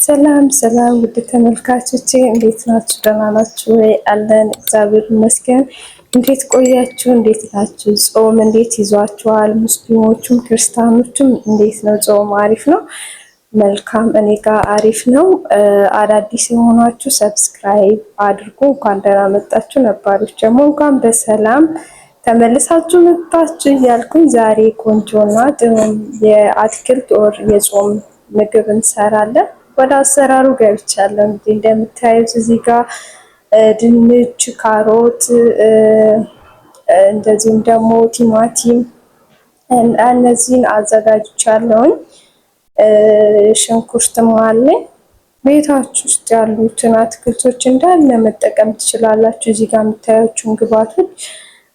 ሰላም ሰላም፣ ውድ ተመልካቾቼ እንዴት ናችሁ? ደህና ናችሁ ወይ? አለን እግዚአብሔር ይመስገን። እንዴት ቆያችሁ? እንዴት ናችሁ? ጾም እንዴት ይዟችኋል? ሙስሊሞቹም ክርስቲያኖቹም እንዴት ነው? ጾም አሪፍ ነው? መልካም፣ እኔ ጋር አሪፍ ነው። አዳዲስ የሆናችሁ subscribe አድርጉ። እንኳን ደህና መጣችሁ። ነባሮች ደግሞ እንኳን በሰላም ተመልሳችሁ መጣችሁ እያልኩኝ ዛሬ ቆንጆና ጥሩ የአትክልት or የጾም ምግብ እንሰራለን። ወደ አሰራሩ ገብቻለሁ። እንግዲህ እንደምታዩት እዚህ ጋር ድንች፣ ካሮት እንደዚሁም ደግሞ ቲማቲም እነዚህን አዘጋጅቻለሁኝ። ሽንኩርትም አለኝ። ቤታችሁ ውስጥ ያሉትን አትክልቶች እንዳለ መጠቀም ትችላላችሁ። እዚህ ጋር የምታያቸውን ግብአቶች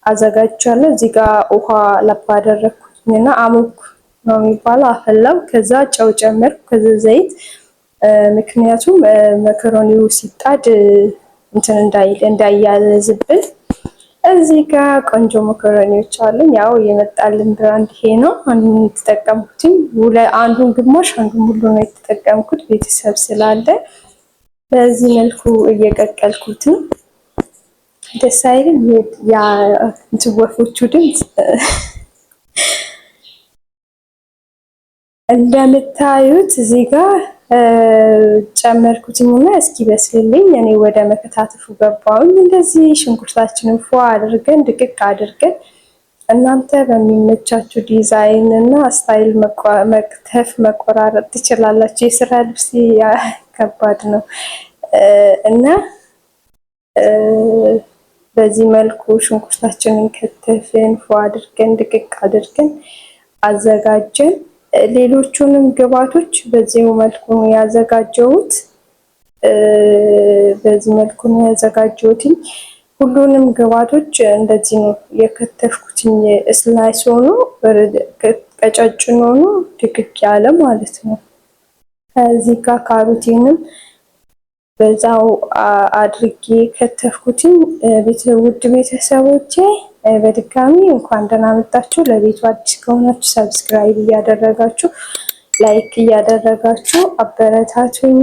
አዘጋጅቻለሁ። እዚህ ጋር ውሃ ለብ አደረግኩትና አሞክ ነው የሚባለው አፈላው። ከዛ ጨው ጨመርኩ። ከዛ ዘይት፣ ምክንያቱም መኮረኒው ሲጣድ እንትን እንዳይል እንዳያዝብን። እዚህ ጋር ቆንጆ መኮረኒዎች አሉኝ። ያው የመጣልን brand ይሄ ነው። አንዱን የተጠቀምኩትኝ አንዱን ግማሽ አንዱን ሙሉ ነው የተጠቀምኩት ቤተሰብ ስላለ። በዚህ መልኩ እየቀቀልኩት ነው። ደስ አይልም? ያ እንትን ወፎቹ ድምፅ። እንደምታዩት እዚህ ጋር ጨመርኩትኝና እስኪበስልልኝ እኔ ወደ መከታተፉ ገባሁኝ። እንደዚህ ሽንኩርታችንን ፏ አድርገን ድቅቅ አድርገን እናንተ በሚመቻችሁ ዲዛይን እና style መክተፍ መቆራረጥ ትችላላችሁ። የስራ ልብስ ከባድ ነው እና በዚህ መልኩ ሽንኩርታችንን ከተፍን፣ ፏ አድርገን ድቅቅ አድርገን አዘጋጀን። ሌሎቹንም ግብአቶች በዚሁ መልኩ ነው ያዘጋጀሁት። በዚህ መልኩ ነው ያዘጋጀሁትኝ። ሁሉንም ግብአቶች እንደዚህ ነው የከተፍኩትኝ። Slice ሆኖ ቀጫጭን ሆኖ ድቅቅ ያለ ማለት ነው። ከዚህ ጋር ካሮቴንም በዛው አድርጌ ከተፍኩትኝ። ውድ ቤተሰቦቼ በድጋሚ እንኳን ደህና መጣችሁ። ለቤቱ አዲስ ከሆናችሁ subscribe እያደረጋችሁ፣ like እያደረጋችሁ አበረታቱኝ።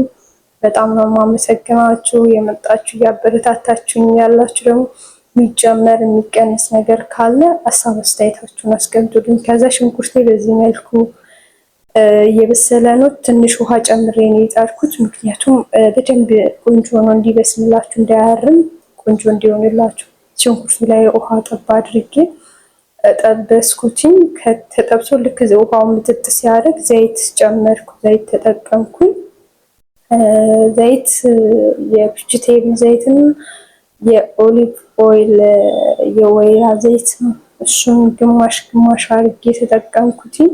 በጣም ነው የማመሰግናችሁ። የመጣችሁ እያበረታታችሁኝ ያላችሁ ደግሞ የሚጨመር የሚቀንስ ነገር ካለ ሀሳብ አስተያየታችሁን አስቀምጡልኝ። ከዛ ሽንኩርቴ በዚህ መልኩ እየበሰለ ነው። ትንሽ ውሃ ጨምሬ ነው የጣድኩት፣ ምክንያቱም በደንብ ቆንጆ ሆኖ እንዲበስልላችሁ፣ እንዳያርም ቆንጆ እንዲሆንላችሁ ሽንኩርቱ ላይ ውሃ ጠባ አድርጌ ጠበስኩትኝ። ከተጠብሶ ልክ ውሃው ምጥጥ ሲያደርግ ዘይት ጨመርኩ። ዘይት ተጠቀምኩኝ። ዘይት የ vegetable ዘይትን የ olive oil የወይራ ዘይት ነው። እሱን ግማሽ ግማሽ አድርጌ ተጠቀምኩትኝ።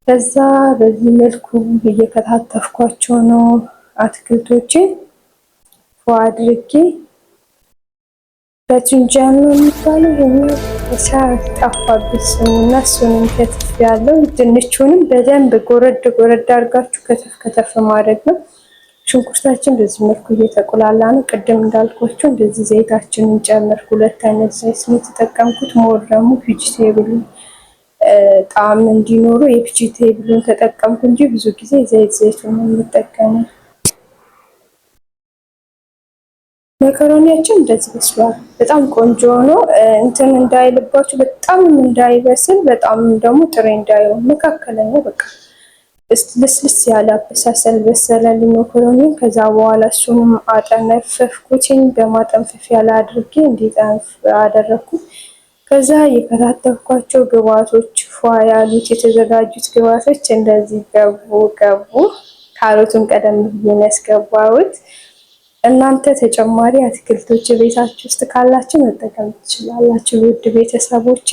ከዛ በዚህ መልኩ እየከታተፍኳቸው ነው አትክልቶችን ፎ አድርጌ። በቱንጃን ነው የሚባለው ይሄኛው፣ ጠፋብኝ ስሙ እና እሱንም ከተፍ ያለው ድንቹንም በደንብ ጎረድ ጎረድ አድርጋችሁ ከተፍ ከተፍ ማድረግ ነው። ሽንኩርታችን በዚህ መልኩ እየተቆላላ ነው። ቅድም እንዳልኳችሁ እንደዚህ ዘይታችንን ጨምር። ሁለት አይነት ዘይት ነው የተጠቀምኩት። More ደግሞ vegetable ኡ ጣዕም እንዲኖረው የ vegetable ኡን ተጠቀምኩ እንጂ ብዙ ጊዜ ዘይት ዘይቱን ነው የምጠቀመው። መኮረኒያችን እንደዚህ በስሏል። በጣም ቆንጆ ነው። እንትን እንዳይልባችሁ፣ በጣም እንዳይበስል፣ በጣም ደግሞ ጥሬ እንዳይሆን መካከለኛ በቃ ልስልስ ያለ አበሳሰል በሰለልኝ መኮረኒው። ከዛ በኋላ እሱንም አጠነፈፍኩትኝ፣ በማጠንፈፊያ ላይ አድርጌ እንዲጠንፍ አደረግኩት። ከዛ የከታተፍኳቸው ግብአቶች ፏ ያሉት የተዘጋጁት ግብአቶች እንደዚህ ገቡ ገቡ። ካሮቱን ቀደም ብዬ ነው ያስገባሁት። እናንተ ተጨማሪ አትክልቶች ቤታችሁ ውስጥ ካላችሁ መጠቀም ትችላላችሁ። ውድ ቤተሰቦች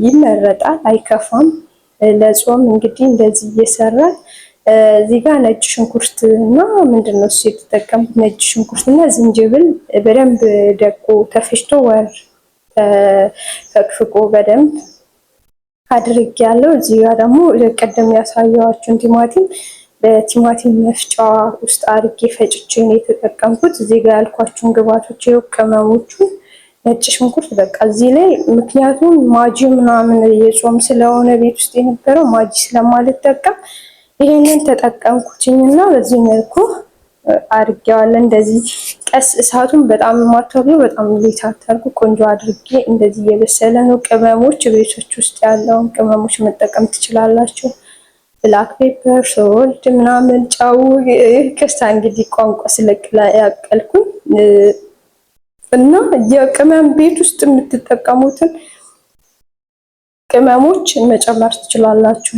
ይመረጣል፣ አይከፋም። ለጾም እንግዲህ እንደዚህ እየሰራን እዚህ ጋር ነጭ ሽንኩርት እና ምንድን ነው እሱ የተጠቀምኩት ነጭ ሽንኩርት እና ዝንጅብል በደንብ ደቆ ተፈጭቶ ወር ተፈቅፍቆ በደንብ አድርጌያለሁ። እዚህ ጋር ደግሞ ቅድም ያሳየኋችሁን ቲማቲም በቲማቲም መፍጫ ውስጥ አድርጌ ፈጭቼ ነው የተጠቀምኩት። እዚህ ጋር ያልኳችሁን ግብአቶች ይኸው ቅመሞቹ፣ ነጭ ሽንኩርት በቃ እዚህ ላይ፣ ምክንያቱም ማጂ ምናምን የጾም ስለሆነ ቤት ውስጥ የነበረው ማጂ ስለማልጠቀም ይሄንን ተጠቀምኩትኝና በዚህ መልኩ አድርጌዋለሁ። እንደዚህ ቀስ እሳቱን በጣም ማታብሎ በጣም ሌት አታርጉ። ቆንጆ አድርጌ እንደዚህ እየበሰለ ነው። ቅመሞች ቤቶች ውስጥ ያለውን ቅመሞች መጠቀም ትችላላችሁ። Black pepper፣ salt ምናምን፣ ጨው። ይቅርታ እንግዲህ ቋንቋ ስለቀላቀልኩኝ እና የቅመም ቤት ውስጥ የምትጠቀሙትን ቅመሞች መጨመር ትችላላችሁ።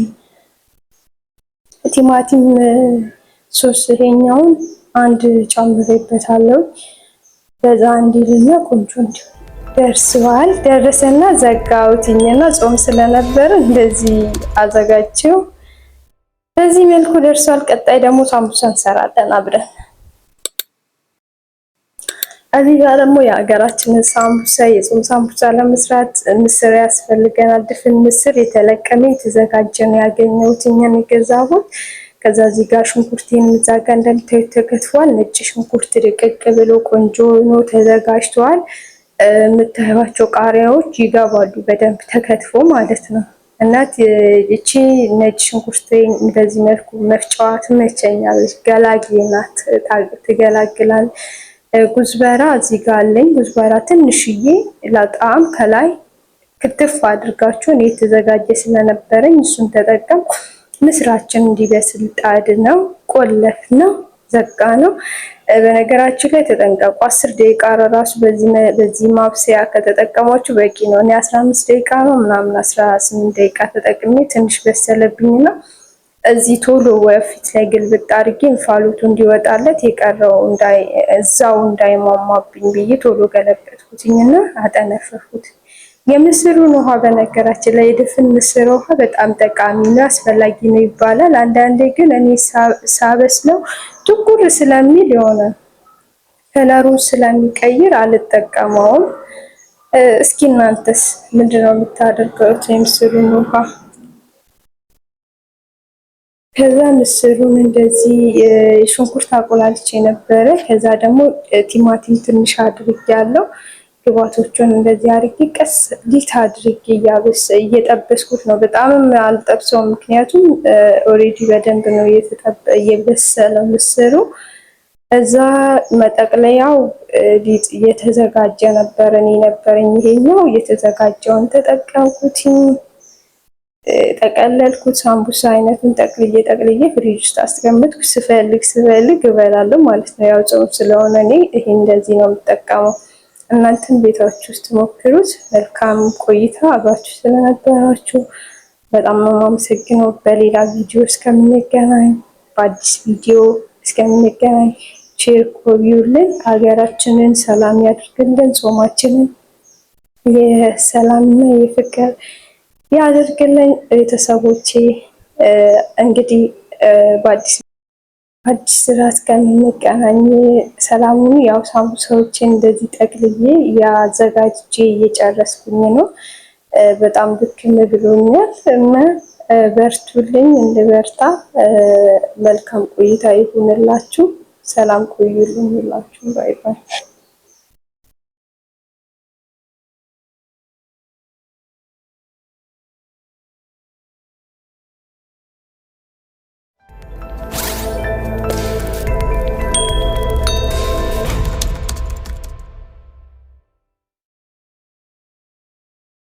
ቲማቲም ሶስ ይሄኛውን አንድ ጨምሬበታለሁ። በዛ እንዲልና ቆንጆ እንዲሆን ደርሰዋል። ደረሰና ዘጋሁትኝና ጾም ስለነበረ እንደዚህ አዘጋጅቼው በዚህ መልኩ ደርሷል። ቀጣይ ደግሞ ሳምቡሳ እንሰራለን አብረን። እዚህ ጋር ደግሞ የሀገራችንን ሳምቡሳ የጾም ሳምቡሳ ለመስራት ምስር ያስፈልገናል። ድፍን ምስር የተለቀመ የተዘጋጀ ነው ያገኘሁት እኛን የገዛሁት። ከዛ እዚህ ጋር ሽንኩርቴን እዛ ጋር እንደምታዩት ተከትፏል። ነጭ ሽንኩርት ድቅቅ ብሎ ቆንጆ ሆኖ ተዘጋጅተዋል። የምታዩቸው ቃሪያዎች ይገባሉ በደንብ ተከትፎ ማለት ነው። እና እቺ ነጭ ሽንኩርት በዚህ መልኩ መፍጫዋ ትመቸኛለች። ገላጊ ናት፣ ትገላግላል። ጉዝበራ እዚህ ጋር አለኝ። ጉዝበራ ትንሽዬ ለጣዕም ከላይ ክትፍ አድርጋችሁ እኔ የተዘጋጀ ስለነበረኝ እሱን ተጠቀምኩ። ምስራችን እንዲበስል ጣድ ነው፣ ቆለፍ ነው፣ ዘጋ ነው። በነገራችን ላይ ተጠንቀቁ። 10 ደቂቃ ራሱ በዚህ ማብሰያ ከተጠቀማችሁ በቂ ነው። እኔ 15 ደቂቃ ነው ምናምን 18 ደቂቃ ተጠቅሜ ትንሽ በሰለብኝ ነው። እዚህ ቶሎ ወፊት ላይ ግልብጥ አድርጌ እንፋሎቱ እንዲወጣለት የቀረው እዛው እንዳይሟሟብኝ ብዬ ቶሎ ገለበጥኩትኝና አጠነፈፍኩት። የምስሩን ውሃ በነገራችን ላይ የድፍን ምስር ውሃ በጣም ጠቃሚ ነው፣ አስፈላጊ ነው ይባላል። አንዳንዴ ግን እኔ ሳበስለው ጥቁር ስለሚል የሆነ color ኡን ስለሚቀይር አልጠቀመውም። እስኪ እናንተስ ምንድነው የምታደርገው የምስሩን ውሃ? ከዛ ምስሩን እንደዚህ ሽንኩርት አቆላልቼ ነበረ። ከዛ ደግሞ ቲማቲም ትንሽ አድርጌያለሁ። ግባቶቹን እንደዚህ አድርጌ ቀስ ሊት አድርጌ እየጠበስኩት ነው። በጣምም አልጠብሰውም፣ ምክንያቱም already በደንብ ነው እየበሰለው ምስሩ። እዛ መጠቅለያው ሊጥ እየተዘጋጀ ነበር። እኔ ነበረኝ ይሄኛው እየተዘጋጀውን ተጠቀምኩት። ጠቀለልኩት። ሳምቡሳ አይነቱን ጠቅልዬ ጠቅልዬ ፍሪጅ ውስጥ አስቀምጥኩ። ስፈልግ ስፈልግ እበላለሁ ማለት ነው። ያው ጾም ስለሆነ እኔ ይሄ እንደዚህ ነው የምጠቀመው። እናንተም ቤታችሁ ውስጥ ሞክሩት። መልካም ቆይታ አብራችሁ ስለነበራችሁ በጣም ነው የማመሰግነው። በሌላ ቪዲዮ እስከምንገናኝ፣ በአዲስ ቪዲዮ እስከምንገናኝ ቸር ቆዩልን። ሀገራችንን ሰላም ያድርግልን። ጾማችንን የሰላምና የፍቅር ያድርግልን። ቤተሰቦቼ እንግዲህ በአዲስ አዲስ ስራ እስከምንገናኝ ሰላሙን። ያው ሳምቡሳዎችን እንደዚህ ጠቅልዬ ያዘጋጅቼ እየጨረስኩኝ ነው። በጣም ድክም ብሎኛል እና በርቱልኝ፣ እንድበርታ። መልካም ቆይታ ይሁንላችሁ። ሰላም ቆዩልኝ ሁላችሁ። Bye bye።